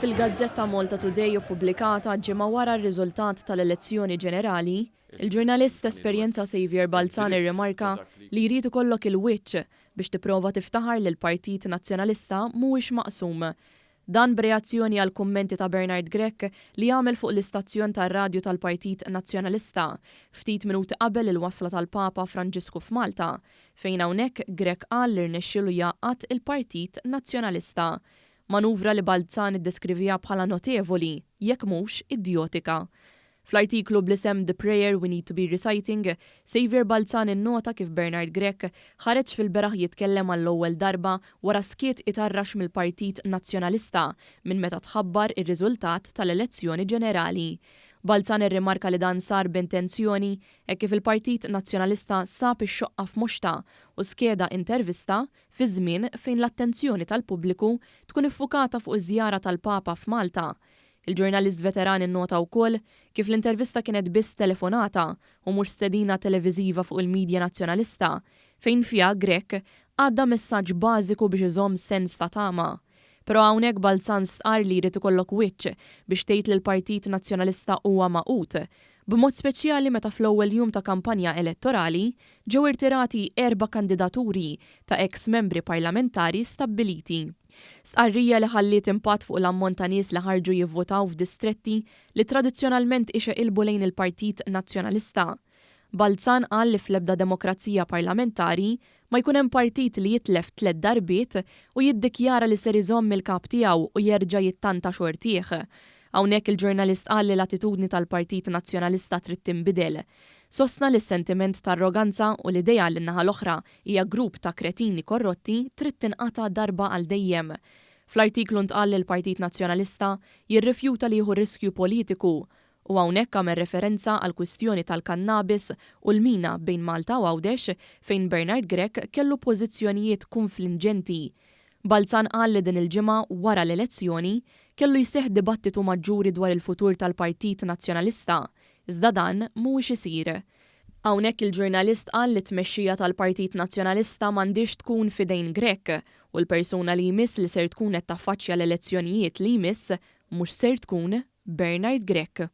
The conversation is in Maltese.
Fil-gazzetta Malta Today ippubblikata ġimgħa wara r-riżultat tal-elezzjoni ġenerali, il-ġurnalist t'esperjenza Saviour Balzan irrimarka li jrid ikollok il-wiċċ biex tipprova tiftaħar li l-Partit Nazzjonalista mhuwiex maqsum. Dan b'reazzjoni għall-kummenti ta' Bernard Grech li għamel fuq l-istazzjon tar-radju tal-Partit Nazzjonalista ftit minuti qabel il-wasla tal-Papa Franġisku f'Malta, fejn hawnhekk Grech qal li rnexxielu jgħaqqad il-Partit Nazzjonalista. Manuvra li Balzan iddeskriviha bħala notevoli, jekk mhux idjotika. Fl-artiklu bl-isem The Prayer We Need to Be Reciting, Saviour Balzan innota kif Bernard Grech ħareġ fil-beraħ jitkellem għall-ewwel darba wara skiet itarrax mill-Partit Nazzjonalista minn meta tħabbar ir-riżultat tal-elezzjoni ġenerali. Balzan irrimarka li dan sar b'intenzjoni hekk kif il-Partit Nazzjonalista sab ix-xoqqa f'moxtha u skeda intervista fi żmien fejn l-attenzjoni tal-pubbliku tkun iffukata fuq iż-żjara tal-Papa f'Malta. Il-ġurnalist veteran innota wkoll kif l-intervista kienet biss telefonata u mhux stedina televiżiva fuq il-midja Nazzjonalista, fejn fiha Grech għadda messaġġ bażiku biex iżomm sens ta' tama. Però hawnhekk Balzan stqarr li jrid ikollok wiċċ biex tgħid li l-Partit Nazzjonalista huwa magħqud, b'mod speċjali meta fl-ewwel jum ta' kampanja elettorali ġew irtirati erba' kandidaturi ta' eks membri parlamentari stabbiliti. Stqarrija li ħalliet impatt fuq l-ammont ta' nies li ħarġu jivvutaw f'distretti li tradizzjonalment ixeqilbu lejn il-Partit Nazzjonalista. Balzan qal li fl-ebda demokrazija parlamentari ma jkun hemm partit li jitlef tlett darbiet u jiddikjara li ser iżomm il-kap tiegħu u jerġa' jittanta xortih. Hawnhekk il-ġurnalist qal li l-attitudni tal-Partit Nazzjonalista trid tinbidel. Sostna li s-sentiment t'arroganza u l-idea li n-naħa l-oħra hija grupp ta' kretini korrotti trid tinqata' darba għal dejjem. Fl-artiklu ntqal li l-Partit Nazzjonalista jirrifjuta li jieħu riskju politiku u hawnhekk għamel referenza għall-kwistjoni tal-kannabis u l-mina bejn Malta u Għawdex fejn Bernard Grech kellu pożizzjonijiet kunflinġenti. Balzan qal li din il-ġimgħa wara l-elezzjoni kellu jseħħ dibattitu maġġuri dwar il-futur tal-Partit Nazzjonalista iżda dan mhuwiex isir. Hawnhekk il-ġurnalist qal li t-tmexxija tal-Partit Nazzjonalista m'għandhiex tkun f'idejn Grech u l-persuna li jmiss li ser tkun qed taffaċċja l-elezzjonijiet li jmiss mhux ser tkun Bernard Grech.